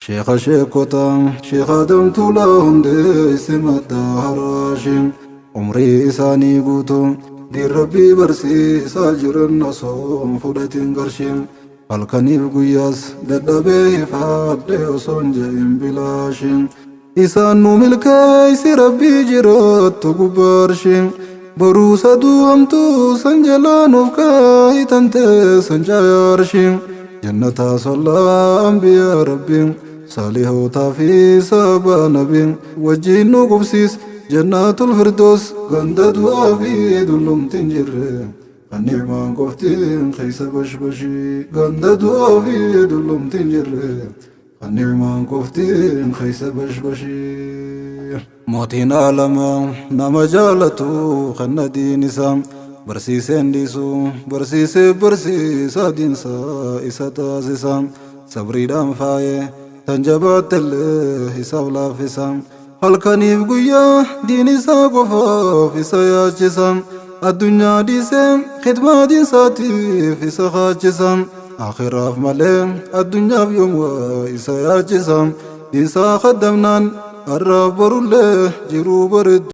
Sheekha sheekota Sheekha Adam Tuulaa hundeesse madda haraashim. Umrii isaanii guutuu diin Rabbii barsiisaa jiran osoo hin fudhatin qarshiin. Halkaniif guyyaas dadhabee ifaadhe osoo hin je'in bilaashiin. Isaan nu milkeessi Rabbii jiraattu gubbaa arshiin. Boruu saduu hamtuu san jalaa nuuf kaa'i tantee san caaya arshiin. Jannataa sollaa anbiyaa Rabbiin saalihootaa fi saabaa nabiin wajjiin nu qubsiis jannaatul firdoos ganda du'aa fi dullumti hin jirre kan ni'maan qoftiin keessa bashbashii ganda du'aa fi dullumti hin jirre kan ni'maan qoftiin keessa bashbashii. Mootiin aalamaa nama jaalatu kan diin isaa barsiiseen dhiisu barsiisee barsiisaa diinsaa isa taasisa sabriidhaan faayee tan jabaattellee isaaf laaffisa halkaniif guyyaa diin isaa qofaaf isa yaachisa addunyaa dhiisee khidmaa diinsaatiif isa kaachisa akhiraaf malee addunyaaf yoom waa isa yaachisa diinsaa kaddamnaan har'aaf borullee jiruu bareeddu.